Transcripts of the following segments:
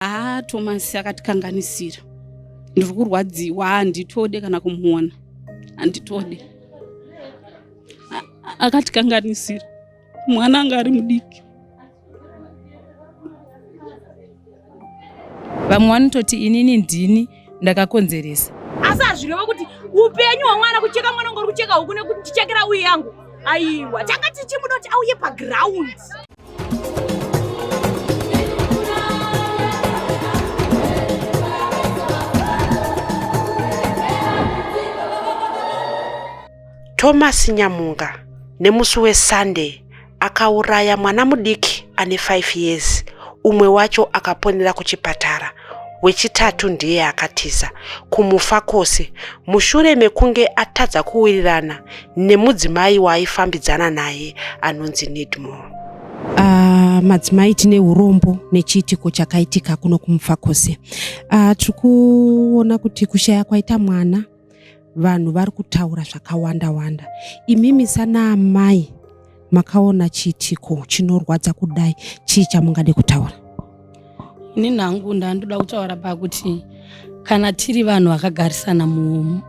Haa Thomas akatikanganisira. Ndiri kurwadziwa handitode kana kumuona. Handitode. Akatikanganisira. Mwana anga ari mudiki. Vamwe vanototi inini ndini ndakakonzeresa. Asi hazvireve kuti upenyu hwemwana kucheka mwana ngori kucheka huku nekuti ndichekera uyu yangu. Aiwa, tanga tichimuda kuti auye paground. Thomas Nyamunga nemusi weSunday akauraya mwana mudiki ane 5 years umwe wacho akaponera kuchipatara wechitatu ndiye akatiza kumufakose mushure mekunge atadza kuwirirana nemudzimai waaifambidzana naye anonzi Needmore. Uh, madzimai tine urombo nechiitiko chakaitika kuno kumufakose. Uh, tiri kuona kuti kushaya kwaita mwana vanhu vari kutaura zvakawanda wanda. Imimi sanaamai makaona chiitiko chinorwadza kudai chii chamungade kutaura? Ini hangu ndandoda kutaura pakuti kana tiri vanhu vakagarisana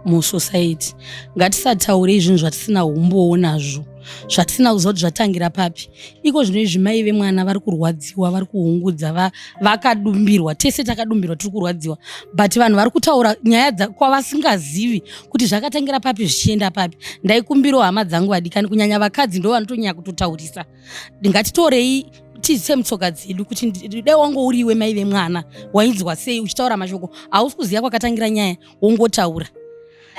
musociety ngatisataurei zvinhu zvatisina umbowo nazvo zvatisina kuziva kuti zvatangira papi iko zvino izvi mai vemwana vari kurwadziwa vari kuungudza vakadumbirwa tese takadumbirwa tiri kurwadziwa but vanhu vari kutaura nyaya kwavasingazivi kuti zvakatangira papi zvichienda papi ndaikumbirawo hama dzangu vadikani kunyanya vakadzi ndo vanotonyanya kutotaurisa ngatitorei tiise mutsoka dzedu kuti dai wango uriwe mai vemwana wainzwa sei uchitaura mashoko hausi kuziva kwakatangira nyaya wongotaura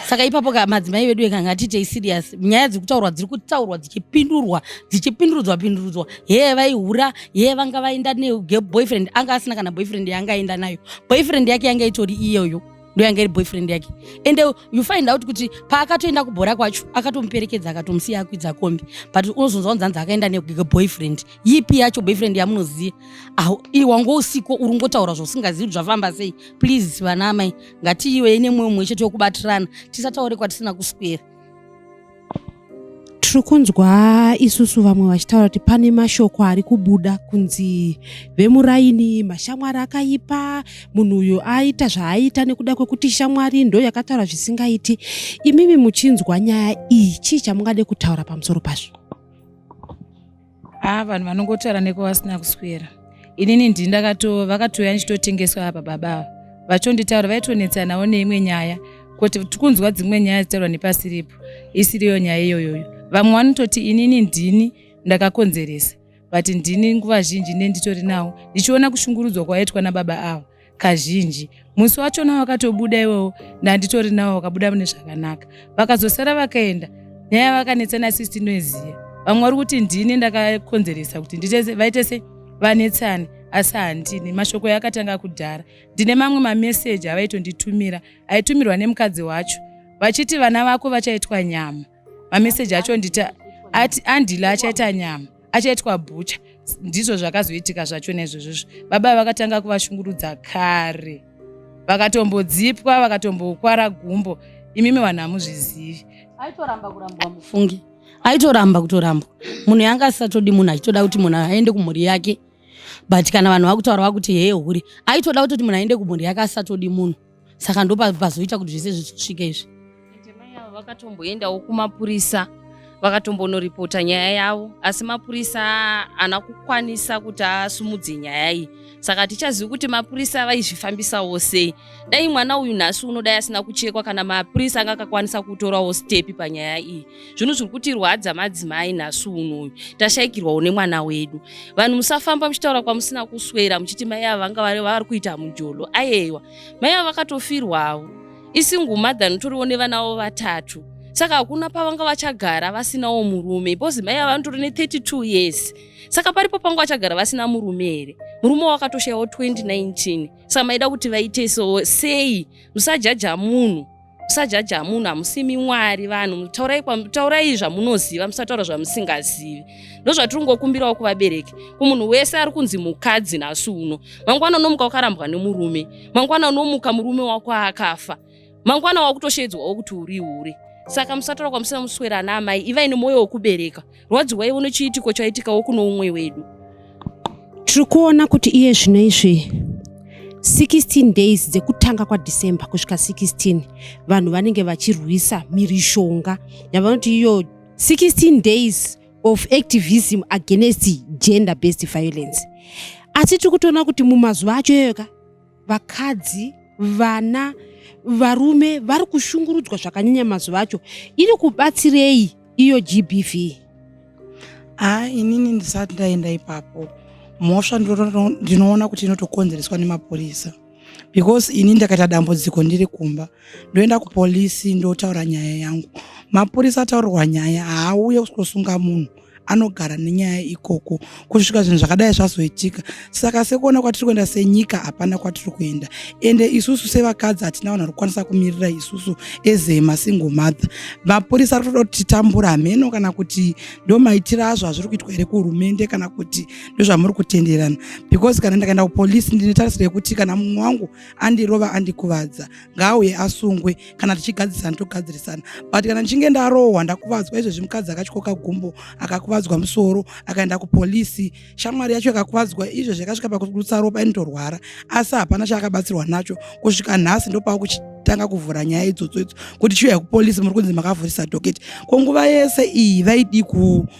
saka ipapo ka madzimai vedu eka ngatiitei serious nyaya dziri kutaurwa dziri kutaurwa dzichipindurwa dzichipindurudzwa pindurudzwa hee vaihura hee vanga vaenda neboyfriend anga asina kana boyfriend yaanga aenda nayo boyfriend yake yanga itori iyoyo ndo yanga iri boyfriend yake and you find out kuti paakatoenda kubhora kwacho akatomuperekedza akatomusiya akwidza kombi but unozonzwa kunzanzi akaenda neboyfriend yipi yacho boyfriend yamunoziva wango usiko uri ngotaura zvausingazivi kuti zvafamba sei please vana amai ngatiiwei nemwoyo mumwe chete wekubatirana tisataure kwatisina kuswera tiri kunzwa isusu vamwe vachitaura kuti pane mashoko ari kubuda kunzi vemuraini mashamwari akaipa munhu uyu aita zvaaita nekuda kwekuti shamwari ndo yakataura zvisingaiti imimi muchinzwa nyaya iyi chii chamungade kutaura pamusoro pazvo Ah, vanhu vanongotaura nekwavasina kuswera. Inini ndini ndakato vakatouya ndichitotengeswa apa baba ava. Vachonditaura vaitonetsanawo neimwe nyaya kuti tikunzwa dzimwe nyaya dzitaurwa nepasiripo isiriyo nyaya iyoyoyo. Vamwe vanototi inini ndini ndakakonzeresa but ndini nguva zhinji nenditori nawo ndichiona kushungurudzwa kwaitwa nababa ava kazhinji musi wachona wakatobuda iwowo ndanditori nawo wakabuda mune zvakanaka vakazosara vakaenda nyaya vakanetsana sisi tinoiziva vamwe vari kuti ndini ndakakonzeresa kuti vaite se vanetsane asi handini mashoko yakatanga kudhara ndine mamwe mameseji avaitonditumira aitumirwa nemukadzi wacho vachiti vana vako vachaitwa nyama mameseji acho ndita ati andila achaita nyama achaitwa bhucha ndizvo zvakazoitika zvacho naizvozvozvo baba vakatanga kuvashungurudza kare vakatombodzipwa vakatombokwara gumbo imimi vanhu hamuzvizivi aitoramba kurambwa mufungi aitoramba kutorambwa munhu yanga asisatodi munhu achitoda kuti munhu aende kumhuri yake but kana vanhu vakutaura vakuti hee hure aitoda kutoti munhu aende kumhuri yake asisatodi munhu saka ndopazoita kuti zvese zvisvike izvi mai ava vakatomboendawo kumapurisa vakatombonoripota nyaya yavo asi mapurisa haana kukwanisa kuti asumudze nyaya iyi saka tichazivi kuti mapurisa vaizvifambisawo sei dai mwana uyu nhasi unodai asina kuchekwa kana mapurisa anga akakwanisa kutorawo stepi panyaya iyi zvinhu zviri kutirwadza madzimai nhasi unoyu tashaikirwawo nemwana wedu vanhu musafamba muchitaura kwamusina kuswera muchiti mai ava vanga vari vari kuita mujolo ayewa mai ava vakatofirwawo isingle mother notoriwo nevana vavo vatatu saka hakuna pavanga vachagara vasinawo murume because mai ava vanotori ne32 years saka paripo panga vachagara vasina murume here murume wakatoshayawo 2019 saka maida kuti vaite so sei musajaja munhu musajaja munhu hamusimi mwari vanhu taurai, taurai zvamunoziva musataura zvamusingazivi ndozvatiri kungokumbirawo kuvabereki kumunhu wese ari kunzi mukadzi nhasi uno mangwana unomuka wakarambwa nemurume mangwana unomuka murume wako akafa mangwana wakutoshedzwawo kuti uri hure saka musataura kwamusina muswera ana amai ivai nemwoyo wekubereka rwadziwaiwo nechiitiko chaitikawo kuno umwe wedu tiri kuona kuti iye zvino izvi 16 days dzekutanga kwaDecember kusvika 16 vanhu vanenge vachirwisa mhirizhonga yavanoti iyo 16 days of activism against gender based violence. Asi tiri kutoona kuti mumazuva acho iyoyo ka vakadzi, vana, varume vari kushungurudzwa zvakanyanya mazuva acho. Iri kubatsirei iyo GBV? Haa, inini ndisati ndaenda ipapo, mhosva ndinoona kuti inotokonzereswa nemapurisa, because ini ndakaita dambudziko ndiri kumba, ndoenda kupolisi, ndotaura nyaya yangu. Mapurisa ataurirwa nyaya haauye kusunga munhu, anogara nenyaya ikoko kusvika zvinhu zvakadai zvazoitika. Saka sekuona kwatiri kuenda senyika, hapana kwatiri kuenda. Ende isusu sevakadzi hatina vanhu vari kukwanisa kumirira isusu as masingle mother. Mapurisa ari kutoda kuti titambura. Hameno kana kuti ndo maitiro azvo azviri kuitwa here kuhurumende, kana kuti ndozvamuri kutenderana, because kana ndakaenda kupolisi, ndine tarisiro yekuti kana mumwe wangu andirova, andikuvadza, ngaauye asungwe. Kana tichigadzirisana, togadzirisana. But kana ndichinge ndarohwa, ndakuvadzwa, izvezvi mukadzi akatyoka gumbo, akakuvadzwa musoro, akaenda kupolisi, shamwari yacho ikakuvadzwa, izvezvi yakasvika pakurutsa ropa, inotorwara, asi hapana chaakabatsirwa nacho kusvika nhasi. Ndopava kuchitanga kuvhura nyaya idzodzo idzo kuti chiuya kupolisi, muri kunzi makavhurisa docket. Ko nguva yese iyi vaidi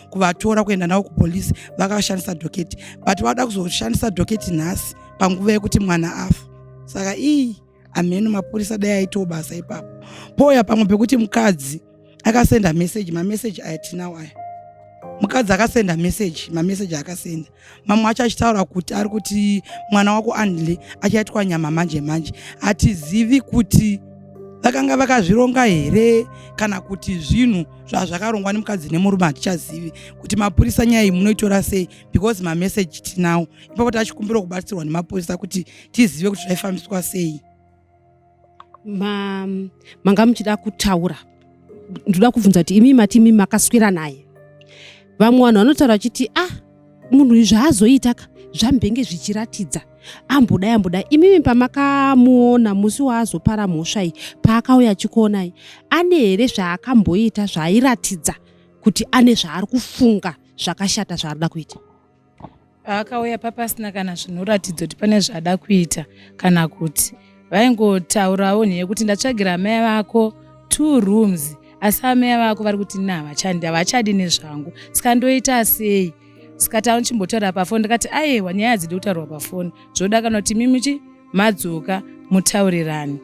kuvatora kuenda navo kupolisi vakashandisa docket? But vada kuzoshandisa docket nhasi panguva yekuti mwana afa. Saka iyi hameno, mapurisa dai aitawo basa ipapo. Pouya pamwe pekuti mukadzi akasenda meseji, mameseji aya tinawo aya. Mukadzi akasenda meseji, mameseji akasenda mamwe acho achitaura kuti ari kuti mwana wako Andile achaitwa nyama manje manje. Hatizivi kuti vakanga vakazvironga here kana kuti zvinhu zvazvakarongwa nemukadzi nemurume. Hatichazivi kuti mapurisa nyaya iyi munoitora sei, because mameseji tinawo ipapo. Tachikumbira kubatsirwa nemapurisa kuti tizive kuti zvaifambiswa sei. Manga muchida kutaura. Ndoda kubvunza kuti imi mati imi makaswera naye. Vamwe vanhu vanotaura vachiti, "Ah, munhu uyu zvaazoita ka zvambenge zvichiratidza ambodai ambodai." Imimi pamakamuona musi waazopara mhosva iyi, paakauya achikuonai, ane here zvaakamboita zvaairatidza kuti ane zvaari kufunga zvakashata zvaarida kuita? Paakauya papasina kana zvinoratidza kuti pane zvaada kuita, kana kuti vaingotaurawo nyaya yekuti ndatsvagira amai vako two rooms, asi amai vako vari kuti na havachandi, havachadi nezvangu, saka ndoita sei? Saka tauchimbotaura pafoni, ndikati aiwa, nyaya hadzidi kutaurwa pafoni, zvoda kana kuti mimichi madzoka mutaurirani.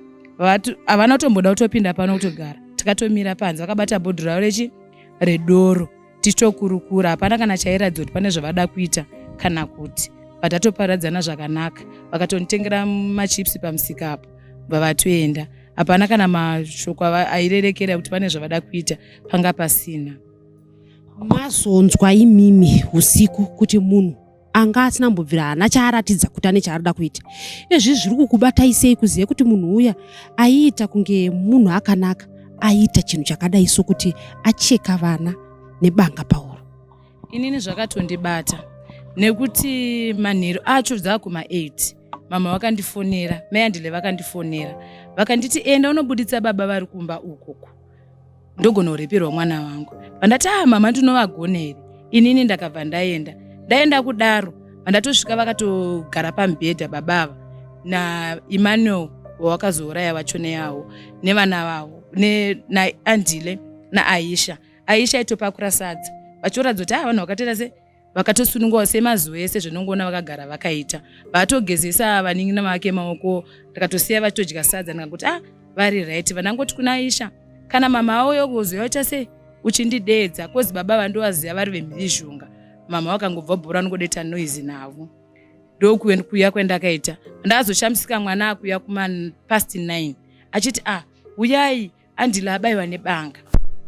Havana kutomboda kutopinda pano kutogara, takatomira panze vakabata bhodhoro ravo rechi redoro tichitokurukura. Hapana kana chairatidza kuti pane zvavada kuita kana kuti vatatoparadzana zvakanaka. Vakatonditengera machips pamusika apo, vavatoenda. Hapana kana mashoko airerekera kuti pane zvavada kuita, panga pasina. Mazonzwa imimi usiku kuti munhu anga asina mbobvira, haana chaaratidza kuti ane chaarida kuita. Izvi zviri kukubatai sei kuziva kuti munhu uya aiita kunge munhu akanaka aiita chinhu chakadai, sokuti acheka vana nebanga pauro? Inini zvakatondibata nekuti manheru acho dzakuma8 mama vakandifonera, maiAndile vakandifonera, vakanditi enda unobuditsa baba vari kumba ukoko, ndogona kuripirwa mwana wangu. Pandati, "Ah, mama, ndinovagona here inini?" Ndakabva ndaenda. Ndaenda kudaro, pandatosvika vakatogara pamubhedha baba ava naEmmanuel wawakazouraya vacho neavo nevana vavo naAndile naAisha. Aisha aitopakura sadza, vachioratidza kuti a ah, vanhu vakatoita se vakatosunungwawo semazuva ese zvinongoona vakagara vakaita. Vatogezesa vanin'ina vake maoko, ndakatosiya vachitodya sadza. Ndikangoti, "Ah, vari right." Vanangoti kuna Aisha, "Kana mama auya kuzoyaita sei, uchindideedza," cause baba vandovaziva vari vemhirizhonga. Mama vakangobva bhora, anongodeta noise navo. Ndokuya kwendakaita, ndazoshamisika mwana akuya kuma past 9 achiti, "Ah, uyai, Andile abayiwa nebanga."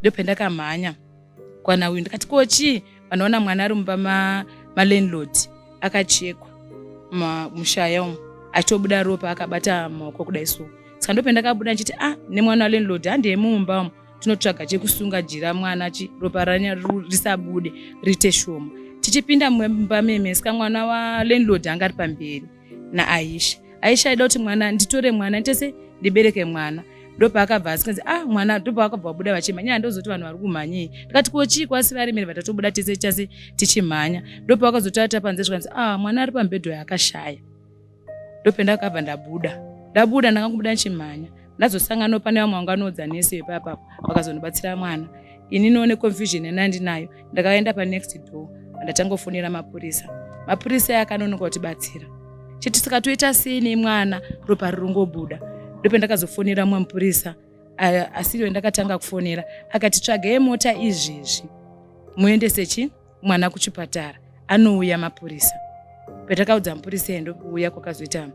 Ndopendakamhanya kwana uyu, ndikati, "Ko chii?" Vanoona mwana ari mumba malandlord akachekwa mushaya umu, achitobuda ropa, akabata maoko kudai. So saka ndopendakabuda ndichiti, "Ah, nemwana walandlord, handei mumba umu tinotsvaga chekusunga jira mwana chi ropa risabude, riite shoma." Tichipinda mumba meme, saka mwana walandlord anga ari pamberi naAisha. Aisha aida kuti mwana nditore mwana nditese ndibereke mwana. Ndopaakabva asikanzi, "Ah, mwana." Ndopaakabva vabuda vachimhanya. Ndozoti vanhu vari kumhanyei? Ndikati, "Ko chii?" Kwasi varemeri vatatobuda tese chase tichimhanya. Ndopavakazotaura panze, zvikanzi, "Ah, mwana ari pamubhedho yaakashaya." Ndopendakabva ndabuda. Ndabuda ndakangobuda ndichimhanya. Ndazosangana pane vamwe vanga vanoudza nesi vepapapo vakazondibatsira mwana. Ini noone confusion yandandinayo ndakaenda panext door ndatanga mapurisa. Mapurisa aya akanonoka kutibatsira. Chiti saka toita sei nemwana ropa riringobuda. Ndopendakazofonera mumwe mupurisa asiriwe ndakatanga kufonera akati tsvagai mota izvezvi muendese chi mwana kuchipatara anouya mapurisa. Patakaudza mupurisa endo kuuya kwakazoita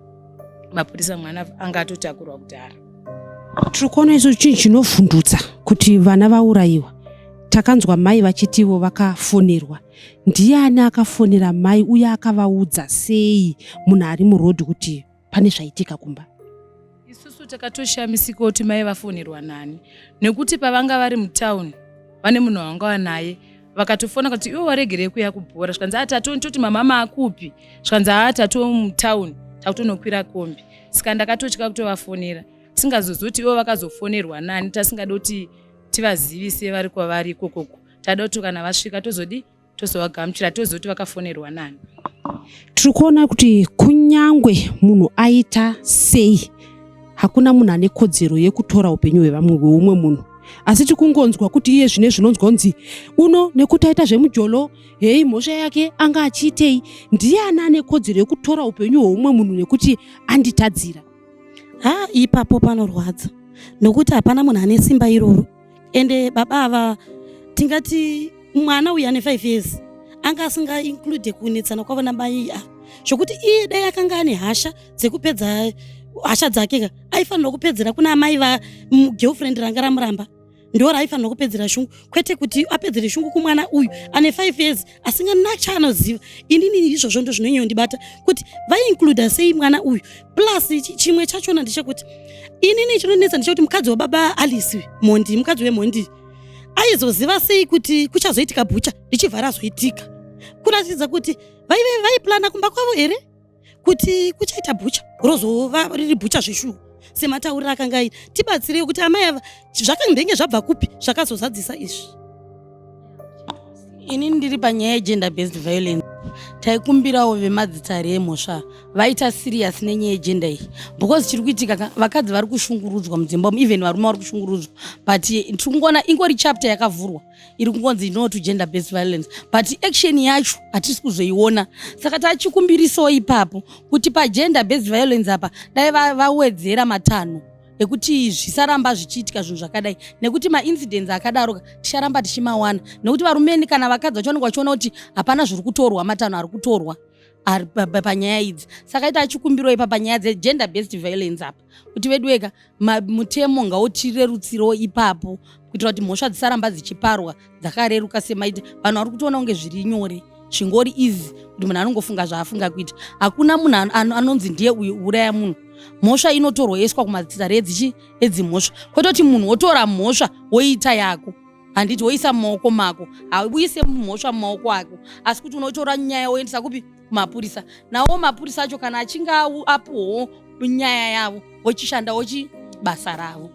mapurisa mwana anga atotakurwa kudhara. Tiri kuona izvo chinhu chinovhundutsa kuti vana vaurayiwa. Takanzwa mai vachitivo vakafonerwa. Ndiani akafonera mai uye akavaudza sei munhu ari murodhi kuti pane zvaitika kumba? Isusu takatoshamisika kuti mai vafonerwa nani nekuti pavanga vari mutauni vane munhu wavanga vanaye vakatofona kuti ivo varegerei kuya kubhora zvikanzi ati atoti mama maakupi zvikanzi ati ato mutauni takutonokwira kombi saka ndakatotya kutovafonera tisingazozivi kuti ivo vakazofonerwa nani tasingadi kuti tivazivise vari kwavari ikokoko tada kuti kana vasvika tozodi tozovagamuchira tozoti vakafonerwa nani. Tiri kuona kuti kunyangwe munhu aita sei hakuna munhu ane kodzero yekutora upenyu hwevamwe hweumwe munhu asi tikungonzwa kuti iye zvine zvinonzwa kunzi uno nekuti aita zvemujolo hei mhosva yake anga achiitei ndiani ane kodzero yekutora upenyu hweumwe munhu nekuti anditadzira? Ha, ipapo panorwadza nokuti hapana munhu ane simba iroro ende baba ava tingati mwana uyu ane 5 years anga asinga include kunetsana kwavo namai ava zvokuti iye dai akanga ane hasha dzekupedza hasha dzake ka aifanirwa kupedzera kuna amai va girlfriend ranga ramuramba ndo raaifanirwa kupedzera shungu kwete kuti apedzere shungu kumwana uyu ane 5 years asingana chaanoziva. Inini izvozvo ndo zvinonyanyondibata kuti vaiincluda sei mwana uyu. Plus chimwe chachona ndechekuti inini chinonetsa ndechekuti mukadzi wababa Alice mhondi, mukadzi wemhondi aizoziva sei kuti kuchazoitika bhucha richibva razoitika. Kuratidza kuti vaive vaiplana kumba kwavo here kuti kuchaita bhucha rozova riri bhucha zveshuwa sematauriro akanga aita. Tibatsirei kuti amai ava zvakandenge zvabva kupi zvakazozadzisa izvi. Ini ndiri panyaya yegender based violence taikumbirawo vemadzitare emhosva vaita serious nenyaya yegender iyi because chiri kuitika vakadzi vari kushungurudzwa mudzimba umu even varume vari kushungurudzwa but tiri kungoona ingori chapter yakavhurwa iri kungonzi no to gender based violence but action yacho hatisi kuzoiona saka tachikumbirisawo ipapo kuti pagender based violence apa dai vawedzera matanho ekuti zvisaramba zvichiitika zvinhu zvakadai nekuti maincidents akadaro ticharamba tichimawana nekuti varume kana vakadzi vacho vanenge vachiona kuti hapana zviri kutorwa matanho ari kutorwa panyaya idzi saka ita achikumbiro ipa panyaya dzegender based violence apa kuti vedu wega mutemo ngautirerutsirewo ipapo kuitira kuti mhosva dzisaramba dzichiparwa dzakareruka semaita vanhu vari kutoona kunge zviri nyore zvingori easy kuti munhu anongofunga zvaafunga kuita. Hakuna munhu anonzi ndiye uyu uraya munhu. Mhosva inotorwa yoiswa kumadzitare edzichi edzimhosva kwete kuti munhu wotora mhosva woiita yako handiti woisa mumaoko mako hauise mhosva mumaoko ako asi kuti unotora nyaya woendesa kupi kumapurisa nawo mapurisa acho kana achinge apuhwawo nyaya yavo vochishanda wochi basa ravo.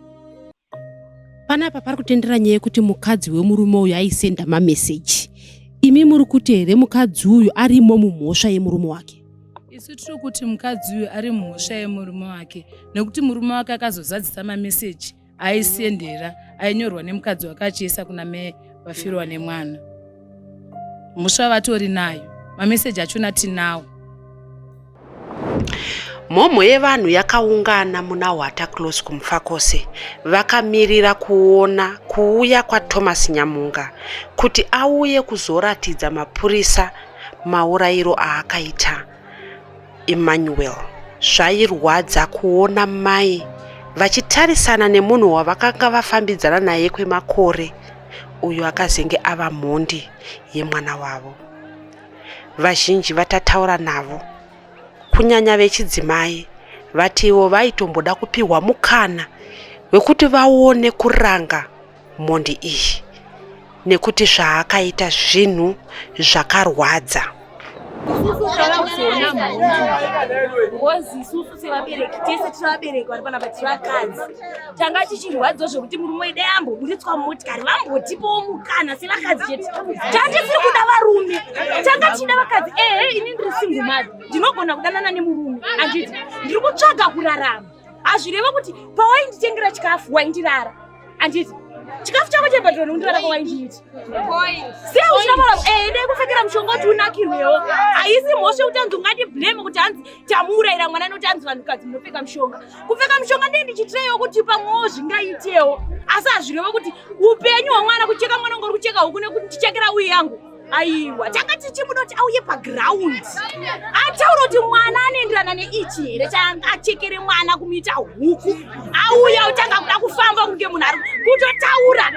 Panapa pari kutendera nyaya yekuti mukadzi wemurume uyu aisenda mameseji. Imi muri kuti here mukadzi uyu arimo mumhosva yemurume wake? Isu tiri kuti mukadzi uyu ari mhosva yemurume wake nekuti murume wake akazozadzisa mameseji aisendera ainyorwa nemukadzi wake achiisa kuna mai vafirwa nemwana. Mhosva vatori nayo, mameseji achona tinawo. Mhomho yevanhu yakaungana muna Hwata Close kuMufakose vakamirira kuona kuuya kwaThomas Nyamunga kuti auye kuzoratidza mapurisa maurayiro aakaita Emmanuel. Zvairwadza kuona mai vachitarisana nemunhu wavakanga vafambidzana naye kwemakore uyo akazenge ava mhondi yemwana wavo. Vazhinji vatataura navo, kunyanya vechidzimai, vatiwo vaitomboda kupihwa mukana wekuti vaone kuranga mhondi iyi nekuti zvaakaita zvinhu zvakarwadza. Isusu tava kuzoona mhondi because isusu sevabereki tese tiri vabereki vari panapa tiri vakadzi tanga tichirwadziwa zvekuti murume wedu amboburitswa mumotikari vambotipawo mukana sevakadzi chete. Tanga tisiri kuda varume, tanga tichida vakadzi. Ehe, ini ndiri single mother, ndinogona kudanana nemurume. murume, handiti? Ndiri kutsvaga kurarama. Hazvireva kuti pawainditengera chikafu waindirara, handiti? Chikafu chako chebhadhiro nekundirara kwawaindiita sei uchiramba eh, dai kupfekera mushonga kuti unakirwewo. Haisi mhosva yekuti hanzi ungati blame kuti hanzi tamuurayira mwana nekuti hanzi vanhukadzi munopfeka mushonga. Kupfeka mushonga ndee ndichitirewo kuti pamwewo zvingaitewo, asi hazvireve kuti upenyu hwemwana kucheka mwana ungori kucheka huku nekuti ndichekera uyi yangu. Aiwa, tanga tichimuda kuti auye paground ataura kuti mwana anoenderana neichi here chaangachekere mwana kumuita huku. Auya utanga kuda kufamba kunge munhu ari kutotaura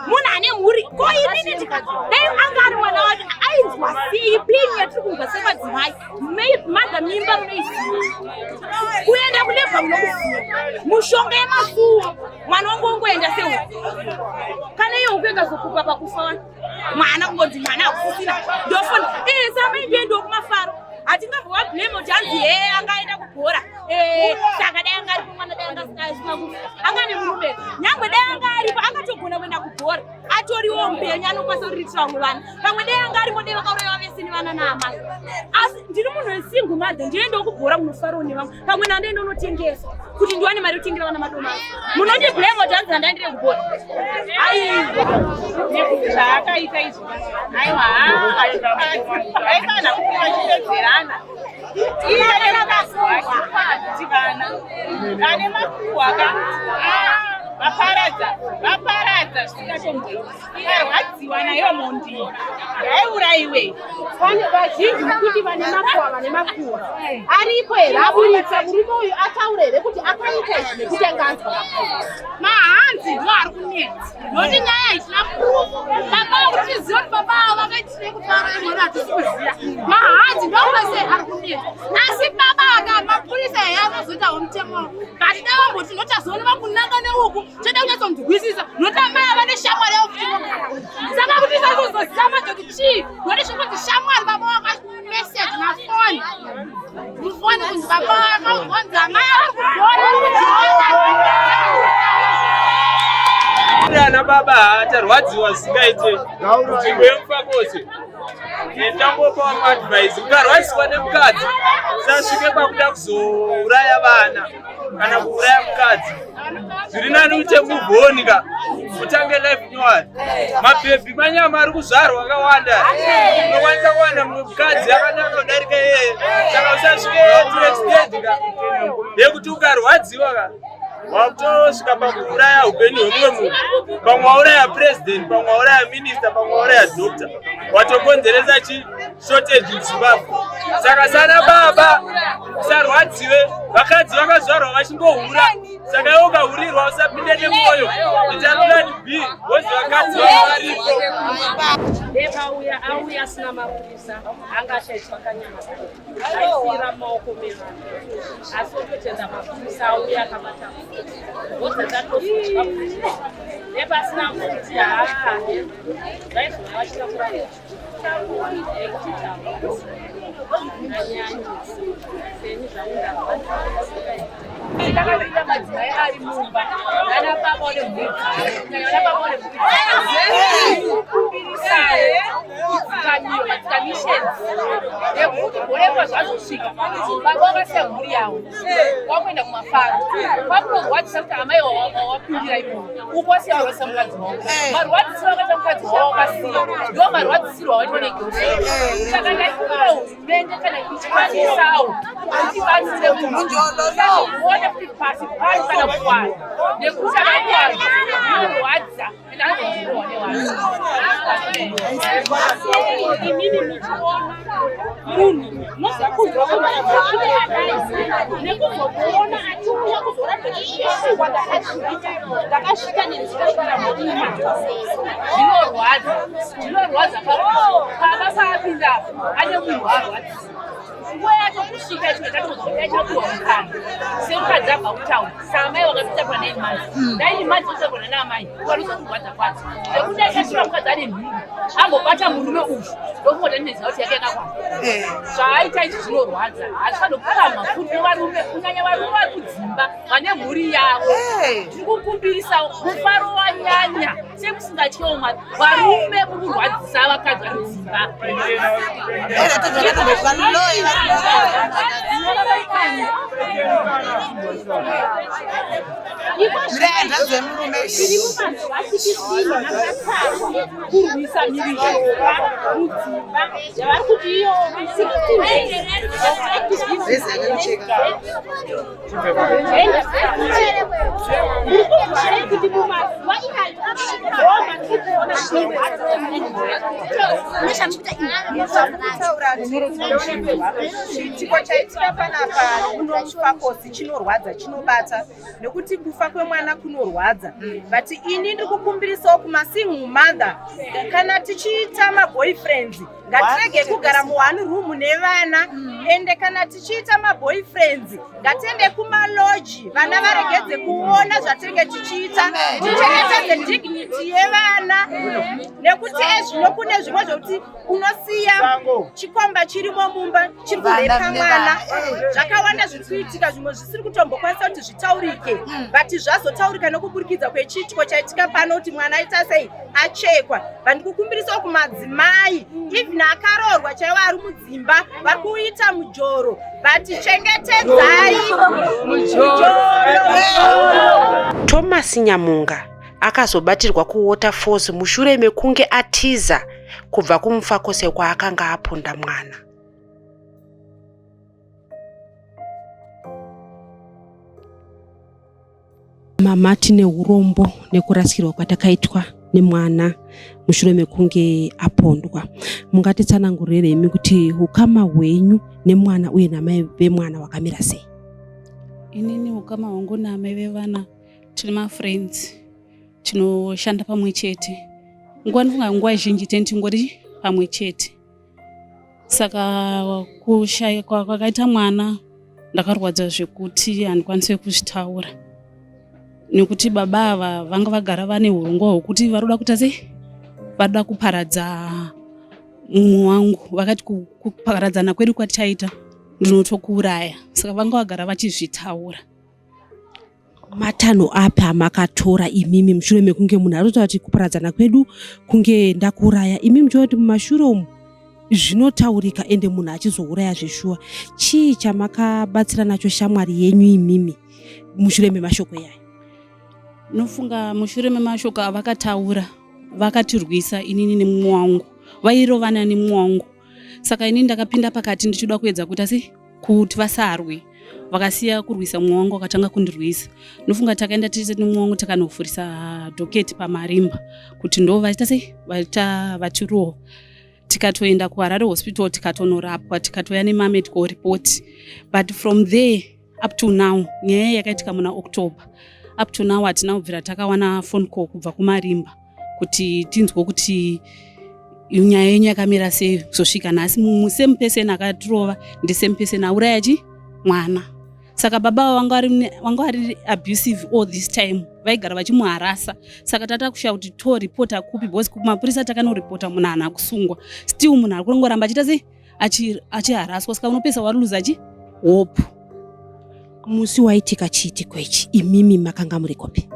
munhu ane mhuri. Ko inini dai anga ari mwana wake ainzwa sei pain yatiri kunzwa semadzimai? Mother, mimba munoiziva, kuenda kulabour munokuziva, mushonga yemasuwo, mwana wangu wangoenda sehuku. Kana iyo huku ikazokupa pakufa mwana, kungonzi mwana hakusisina, ndofona samai ndiendiwo kumafaro. Hatingambova blame kuti hanzi he angaenda kubhora, saka dai anga aripo mwana dai anga asina kufa. Anga nemurume, nyangwe dai anga aripo angatogona kuenda kubhora, atoriwo mupenyu, anokwanisa kuriritira vamwe vana. Pamwe dai anga arimo dai vakaurayiwa vese nevana naamai. Asi ndiri munhu wesingle mother, ndinoendawo kubhora kunofarawo nevamwe. Pamwe nandoenda unotengesa kuti ndiwane mari yekutengera vana madomasi. Munoti blame kuti hanzi handaendire kubhora? Aiwa. Nekuti zvaakaita izvi, aiwa, vaifana kuti vachipedzerana. Iye nemukadzi wake kuti vana vane makuhwa ka, vaparadza, vaparadza zvisingatomboi. Varwadziwa nayo mhondi, ngaiurayiwe. Pane vazhinji mukuti vane makuhwa, vane makuhwa aripo here? Aburitsa murume uyu ataura here kuti akaita izvi nekuti anga anzwa makuhwa? Mahanzi ndo ari kunetsa, nokuti nyaya haisina proof. Baba kutiziva kuti baba avo vakaitirei kuti vauraye mwana, hatisi kuziva. Mahanzi ndo kwese ari kunetsa, asi baba aka mapurisa here anozoitawo mutemo, but dai vamboti notazoona vakunanga neuku, toda kunyatsonzwisisa, nokuti amai ava neshamwari yavo futi inogara. Saka kuti isazozoziva manje kuti chii, nokuti zvinonzi shamwari baba wakameseji mafoni mufoni kunzi baba vakaunzi amai vari kubhora. Ana baba tarwadziwa zvisingaite nzvimbo yeMufakose. Tangopa maadvice, ukarwadziswa nemukadzi usasvike pakuda kuzouraya vana kana kuuraya mukadzi. Zviri nani uite move on ka, utange life nyowani. Mabhebhi manyama ari kuzvarwa akawanda, unokwanisa kuwana mumwe mukadzi akanaka kudarika iyeye. Saka usasvike to extent ka yekuti ukarwadziwa ka wakutosvika pakuuraya upenyu hwemumwe munhu. Pamwe wauraya president, pamwe wauraya minister, pamwe wauraya doctor, watokonzeresa chi shortage muZimbabwe. Saka sana baba usarwadziwe, vakadzi vakazvarwa vachingohura. Saka iwe ukahurirwa usapinde nemwoyo, ita plan B, wozi vakadzi vavo varipo. Deva auya asina mapurisa, anga ashaiswa kanyama, aifira mumaoko mevanhu, asi ototenda mapurisa auya akabata odza tatozotya kuti nepasina kuti haa vaizova vachida kurapa nekuti tambudzo anyanyisa seni zvangu ndarwadziwa. Takaita madzimai ari mumba nana baba nemhuri dzavo, kunyanya vana baba nemhuri dzavo, kumbirisawo kudzikamiro madzikamissions, nekuti goreko zvazosvika baba vakasiya mhuri yavo wakuenda kumafaro, kwakunorwadzisa kuti amai wawapindira imomo uku wasiya warwadzisa mukadzi wavo. Marwadzisiro akaita mukadzi wavo wakasiya ndo marwadzisiro awaitwa negirlfriend. Saka ndaikumbira hurumende kana ichikwanisawo kuti batsire munhu uone kuti pasi pari kana kuwana, nekuti akakuwana zvinorwadza ende anozonzirohwa nevanhu. Imimi muchiona munhu munoziva kunzwa kunhu nekuzokuona achiuya kuzoratidza kuti ndakazviita, ndakazviita nenzira ikaramba. Zvinorwadza, zvinorwadza. Baba paapinda ane munhu arwadzisa, nguva yacho kusvika icho yatatozoda ichapuwa mukana. Semukadzi abva kutaura saamai vakatotakura nine months, 9 months otakura naamai, ukwanisa kurwadza kwadzo zvekuti aisasvika mukadzi ane nhumbu ambobata murume uyu ndokungoda ndinoziva kuti yake yakakwana. Zvaaita izvi zvinorwadza, hazvifanokukama futi nevarume, kunyanya varume vari kudzimba vane mhuri yavo. Tiri kukumbirisa, mufaro wanyanya semusingatyewo Mwari, varume muri kurwadzisa vakadzi vari kudzimba. Kurwisa mhirizhonga mudzimba yavari kuti iyo kuti mumazuva Chiitiko chaitika panapa unomufakosi chinorwadza, chinobata nekuti kufa kwemwana kunorwadza, but ini ndiri kukumbirisawo kumasingle mother, kana tichiita maboyfriends ngatirege kugara muone room nevana, ende kana tichiita maboyfriends ngatiende kumaloji, vana varegedze kuona zvatinenge tichiita, tichengetedze dignity yevana, nekuti ezvino kune zvimwe zvokuti unosiya chikomba chirimo mumba chiri kurepa mwana. Zvakawanda zviri kuitika, zvimwe zvisiri kutombokwanisa kuti zvitaurike, but zvazotaurika nekuburikidza kwechiitiko chaitika pano kuti mwana aita sei, achekwa. But ndikukumbirisawo kumadzimai, even akaroorwa chaiwo ari mudzimba vari kuita mujoro, but chengetedzai mujoro. Thomas Nyamunga akazobatirwa kuWaterfalls mushure mekunge atiza kubva kuMufakose kwaakanga aponda mwana. Mama, tine urombo nekurasikirwa kwatakaitwa nemwana mushure mekunge apondwa. Mungatitsanangurire imi kuti ukama hwenyu nemwana uye namai vemwana hwakamira sei? Inini ukama hwangu naamai vevana, tiri mafriends, tinoshanda pamwe chete. Nguva, ndifunga nguva zhinji teni tingori pamwe chete. Saka kushayikwa kwakaita mwana ndakarwadza zvekuti handikwanisi kuzvitaura, nekuti baba ava vanga vagara vane urongwa hwekuti varoda kuita sei, varoda kuparadza mumwe wangu. Vakati kuparadzana kwedu kwatichaita ndinotokuuraya. Saka vanga vagara vachizvitaura. Matanho api amakatora imimi mushure mekunge munhu arikutaura kuti kuparadzana kwedu kunge ndakuuraya, imi muchiona kuti mumashure umu zvinotaurika ende munhu achizouraya zveshuwa? Chii chamakabatsira nacho shamwari yenyu imimi mushure memashoko iyayo? Nofunga mushure memashoko avakataura, vakatirwisa inini nemumwe wangu, vairovana nemumwe wangu. Saka inini ndakapinda pakati ndichida kuedza kuita sei kuti vasarwe. Vakasiya kurwisa mumwe wangu, vakatanga kundirwisa. Nofunga takaenda tese nemumwe wangu, takanovhurisa docket paMarimba kuti ndo vaita sei, vaita vatirova. Tikatoenda kuHarare Hospital, tikatonorapwa, tikatouya nemamedical report. But from there up to now, nyaya yakaitika muna October, up to now hatina kubvira takawana phone call kubva kuMarimba kuti tinzwe kuti nyaya yenyu yakamira sei. Kuzosvika nhasi, same person akatirova ndisame person auraya chi mwana. Saka baba vanga vari abusive all this time, vaigara vachimuharasa. Saka tata kushaa kuti toripota kupi, because kumapurisa takanoripota, munhu haana kusungwa. Still munhu ari kungoramba achiita sei, achiharaswa. Saka unopesa waruza chi hope. Musi waitika chiitiko ichi imimi makanga muri kupi?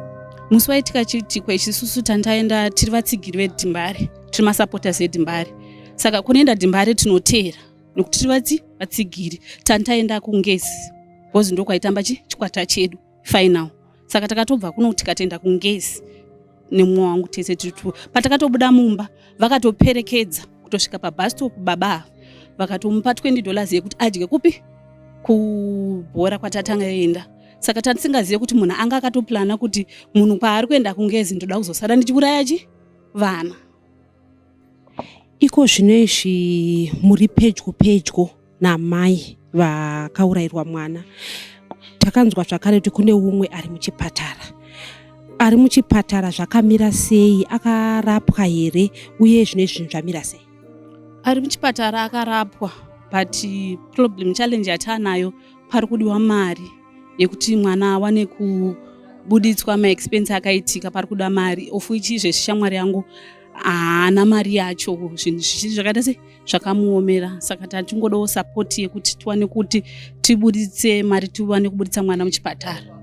Musi waitika chiitiko ichi, isusu tandaenda tiri vatsigiri veDimbare, tiri masupporters eDimbare. Saka kunoenda Dimbare tinoteera nekuti tiri vatsigiri. Tandaenda kuNgezi because ndokwaitamba chikwata chedu final. Saka takatobva kuno tikatoenda kuNgezi nemumwe wangu tese tiri two. Patakatobuda mumba, vakatoperekedza kutosvika pabus stop baba ava, vakatomupa $20 yekuti adye kupi, kubhora kwatatanga enda. Saka tatisingazive kuti munhu anga akatoplana kuti munhu kwaari kuenda kuNgezi ndoda kuzosara ndichiuraya chi vana. Iko zvino izvi muri pedyo pedyo namai vakaurayirwa mwana. Takanzwa zvakare kuti kune umwe ari muchipatara. Ari muchipatara zvakamira sei? Akarapwa here, uye zvino izvi zvinhu zvamira sei? Ari muchipatara akarapwa, but problem, challenge yataanayo, pari kudiwa mari. yekuti mwana awane kubuditswa maexpense akaitika pari kuda mari of which izvezvi shamwari yangu haana mari yacho zvinhu zvichiri zvakaita sei zvakamuomera saka tatingodawo sapoti yekuti tiwane kuti tibuditse mari tiwane kubuditsa mwana muchipatara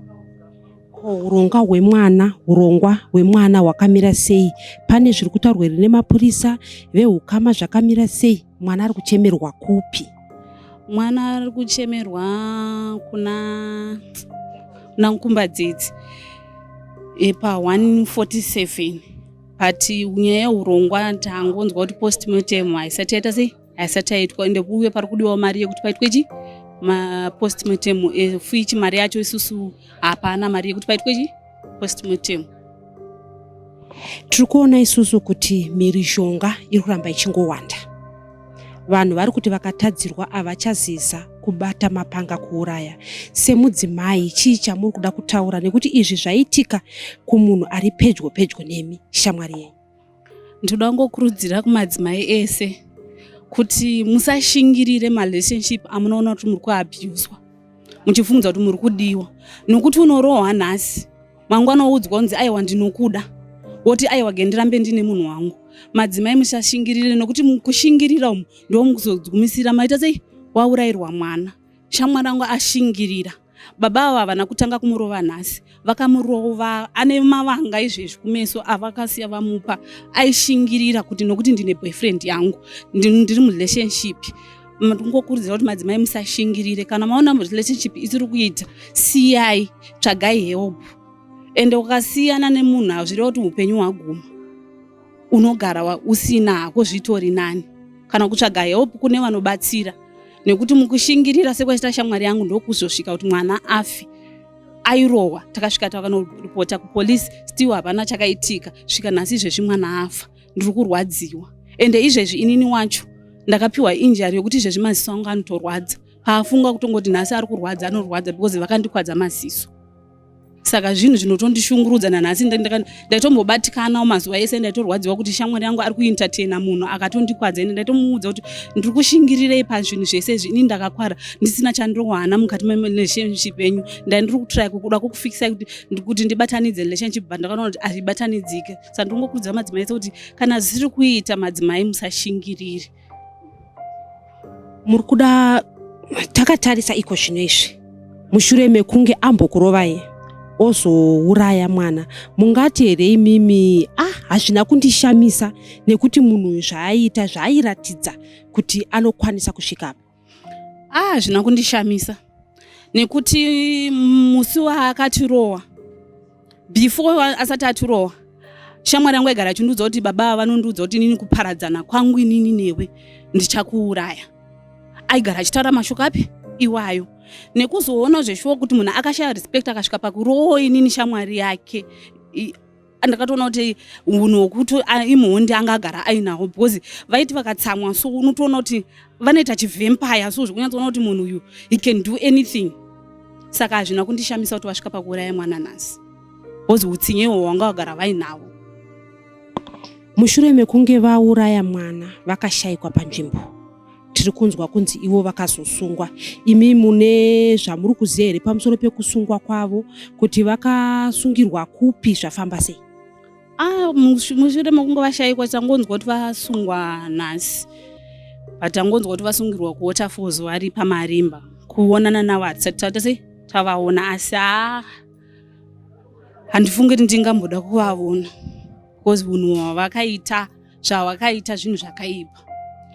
Ko urongwa hwemwana urongwa hwemwana hwakamira sei pane zviri kutaurwa here nemapurisa vehukama zvakamira sei mwana ari kuchemerwa kupi mwana ari kuchemerwa kuna kuna nkumbadzidzi pa 147 but nyaya yeurongwa tangonzwa kuti postmortem haisati yaita sei haisati yaitwa ende uye pari kudiwawo mari yekuti paitwe chi mapostmortem eh, fuichi mari yacho isusu hapana mari yekuti paitwe chi postmortem tiri kuona isusu kuti mhirizhonga iri kuramba ichingowanda vanhu vari kuti vakatadzirwa havachazeza kubata mapanga kuuraya semudzimai chii chamuri kuda kutaura nekuti izvi zvaitika kumunhu ari pedyo pedyo nemi shamwari yenyu Ndoda kungokurudzira kumadzimai ese kuti musashingirire marelationship amunoona kuti muri kuabuswa muchifungidza kuti muri kudiwa nokuti unorohwa nhasi mangwana woudzwa kunzi aiwa ndinokuda woti aiwa gendirambe ndine munhu wangu madzimai musashingirire nokuti mukushingirira umu ndo mukuzogumisira maita sei waurayirwa mwana shamwari yangu ashingirira baba ava havana kutanga kumurova nhasi vakamurova ane mavanga izvezvi kumeso avakasiya vamupa aishingirira kuti nokuti ndine boyfriend yangu ndiri murelationship ndingokurudzira kuti madzimai musashingirire kana maona relationship isiri kuita siyai tsvagai help ende ukasiyana nemunhu hazvireva kuti upenyu hwaguma unogara usina hako zvitori nani kana kutsvaga help kune vanobatsira nekuti mukushingirira sekwaita shamwari yangu ndokuzosvika kuti mwana afe airohwa takasvika takanoripota kupolice still hapana chakaitika svika nhasi izvezvi mwana afa ndiri kurwadziwa ende izvezvi inini wacho ndakapiwa injury yokuti izvezvi maziso angu anotorwadza paafunga kutongoti nhasi ari kurwadza anorwadza because vakandikwadza maziso saka zvinhu zvinotondishungurudza nanhasi ndaitombobatikanawo mazuva ese ndaitorwadziwa kuti shamwari yangu ari kuentertaina munhu akatondikwadza ende ndaitomuudza kuti ndiri kushingirirei pazvinhu zvese izvi ini ndakakwara ndisina chandinowana mukati merelationship yenyu ndai ndiri kutry kukuda kukufikisai kuti kuti ndibatanidze relationship but ndakaona kuti hazvibatanidzike saka ndiri kungokurudzira madzimai ese kuti kana zvisiri kuita madzimai musashingirire muri kuda takatarisa iko zvino izvi mushure mekunge ambokurovai ozouraya mwana mungati here imimi ah hazvina kundishamisa nekuti munhu uyu zvaaiita zvaairatidza kuti anokwanisa kusvika apa ah hazvina kundishamisa nekuti musi waakatirowa before asati atirowa shamwari yangu aigara achindiudza kuti baba vanondiudza kuti inini kuparadzana kwangu inini newe ndichakuuraya aigara achitaura mashoko api iwayo nekuzoona zveshuwa kuti munhu akashaya respect akasvika pakurowo inini shamwari yake ndakatoona kuti unhu hwekuti imhondi anga agara ainawo because vaiti vakatsamwa so unotoona kuti vanoita chivempire so zvekunyatsoona kuti munhu uyu he can do anything saka hazvina kundishamisa kuti vasvika pakuuraya mwana nhasi because utsinye ihwo wanga vagara vainawo mushure mekunge vauraya mwana vakashaikwa panzvimbo tiri kunzwa kunzi ivo vakazosungwa imi mune zvamuri kuziva here pamusoro pekusungwa kwavo kuti vakasungirwa kupi zvafamba sei ah, mushure mekunge vashaikwa tangonzwa kuti vasungwa nhasi but tangonzwa kuti vasungirwa kuwaterfalls vari pamarimba kuonana navo hatisati taita sei tavaona asi haa handifungi kuti ndingamboda kuvavona because unhu hwavakaita zvavakaita zvinhu zvakaipa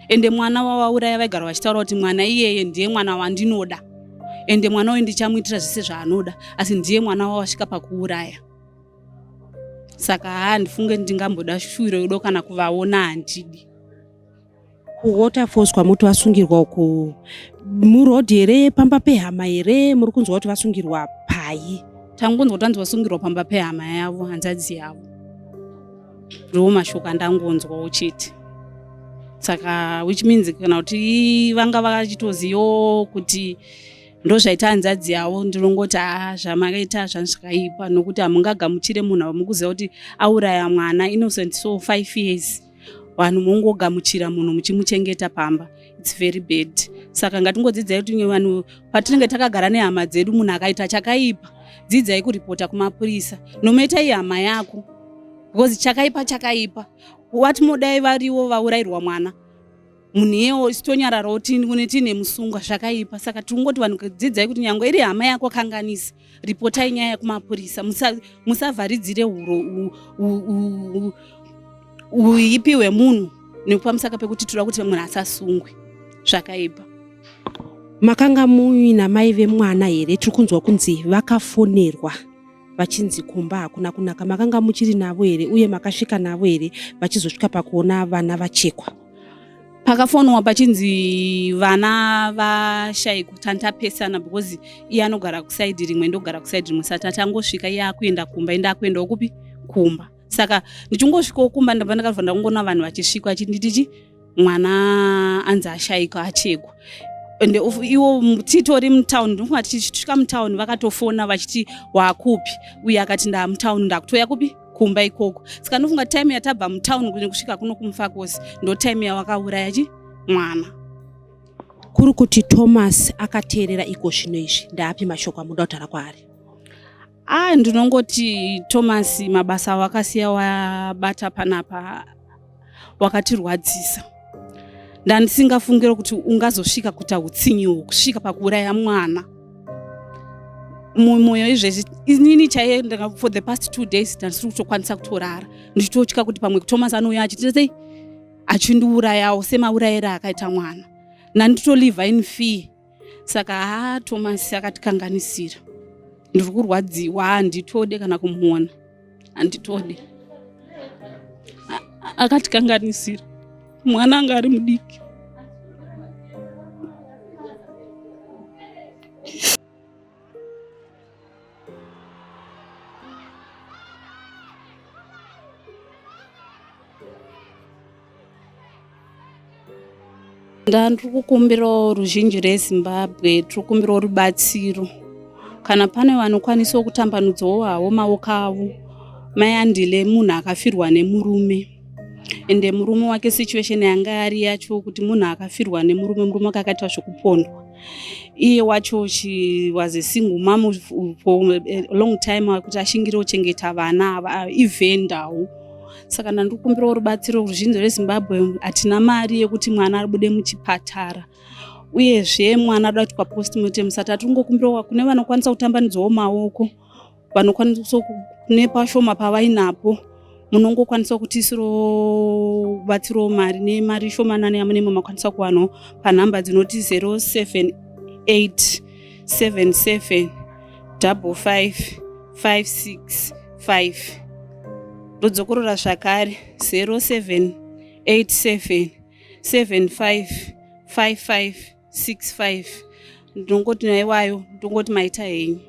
ende mwana wavauraya vaigara vachitaura kuti mwana iyeye ndiye mwana wandinoda ende mwana uyu ndichamuitira zvese zvaanoda asi ndiye mwana wawasvika pakuuraya saka haa ndifunge ndingamboda shuviro yodo kana kuvaona handidi kuwaterfalls kwamuti vasungirwa uku muroad here pamba pehama here muri kunzwa kuti vasungirwa pai tangonzwa kuti vanzi vasungirwa pamba pehama yavo hanzadzi yavo ndiwo mashoko andangonzwawo chete saka which means kana kuti vanga vachitozivawo kuti ndozvaita hanzadzi yavo ndinongoti haa zvamakaita zvakaipa nokuti hamungagamuchire munhu vamukuziva kuti auraya mwana innocent so five years vanhu mongogamuchira munhu muchimuchengeta pamba It's very bad. Saka ngatingodzidzai kuti vanhu patinenge takagara nehama dzedu, munhu akaita chakaipa, dzidzai kuripota kumapurisa, nomaita ihama yako, because chakaipa chakaipa. Wati modai variwo vaurayirwa mwana, munhu iyewo tonyararawo kune tiine musungwa, zvakaipa. Saka tingoti vanhu dzidzai kuti nyange iri hama yako kanganisa, ripotai nyaya kumapurisa. Musavharidzire huro uipi hwemunhu nepamusaka pekuti toda kuti munhu asasungwe, zvakaipa. Makanga muina mai vemwana here? Tiri kunzwa kunzi vakafonerwa vachinzi kumba hakuna kunaka. Makanga muchiri navo here, uye makasvika navo here vachizosvika pakuona vana vachekwa? Pakafonwa pachinzi vana vashayikwa, tantapesana because iye anogara kuside rimwe, ndogara kuside rimwe. Saka tatangosvika iye akuenda kumba, ende akuendawo kupi? Kumba. Saka ndichingosvikawo kumba, ndabva ndakabva ndakungoona vanhu vachisvika vachinditichi mwana anzi ashayikwa, achekwa. Ende iwo titori mutauni, ndinofunga tichisvika mutauni vakatofona vachiti wakupi, uye akati ndamutauni, ndakutoya kupi? Kumba ikoko. Saka ndinofunga time yatabva mutauni kusvika kuno kuMufakosi ndo time yawakauraya chi mwana. Kuri kuti Thomas akateerera iko zvino izvi, ndaapi mashoko amunoda kutaura kwaari? A, ndinongoti Thomas, mabasa awakasiya wabata panapa wakatirwadzisa. Ndandisingafungire kuti ungazosvika kuita utsinyi kusvika pakuuraya mwana. Mumwoyo izvezvi inini chaiye for the past 2 days ndandisiri kutokwanisa kutorara, ndichitotya kuti pamwe Thomas anouya achiti sei, achindiurayawo semaurayiro akaita mwana. Ndanditolive in fear. Saka haa, Thomas akatikanganisira, ndiri kurwadziwa, handitode kana kumuona, handitode. Akatikanganisira, mwana anga ari mudiki. Ndandiri kukumbirawo ruzhinji reZimbabwe, tiri kukumbirawo rubatsiro kana pane vanokwanisawo kutambanudzawo hawo maoko avo. Mai Andile munhu akafirwa nemurume, ende murume wake situation yanga ari yacho kuti munhu akafirwa nemurume, murume wake akaitwa zvekupondwa. Iye wacho she was a single mom for a long time kuti ashingire kuchengeta vana ava, ivhendawo. Saka ndandiri kukumbirawo rubatsiro ruzhinji rweZimbabwe. Hatina mari yekuti mwana abude muchipatara, uyezve mwana ada kuitwa postmortem. Saka tatingokumbirawo kune vanokwanisa kutambanudzawo maoko, vanokwanisa nepashoma pavainapo, munongokwanisa kutiisirawo batsirawo mari nemari shomanana yamunenge makwanisa kuwanawo panhamba dzinoti 078 77 55 56 5. Ndodzokorora zvakare, 0787 75 55 65. Ndinongoti naiwayo, ndongoti maita henyu.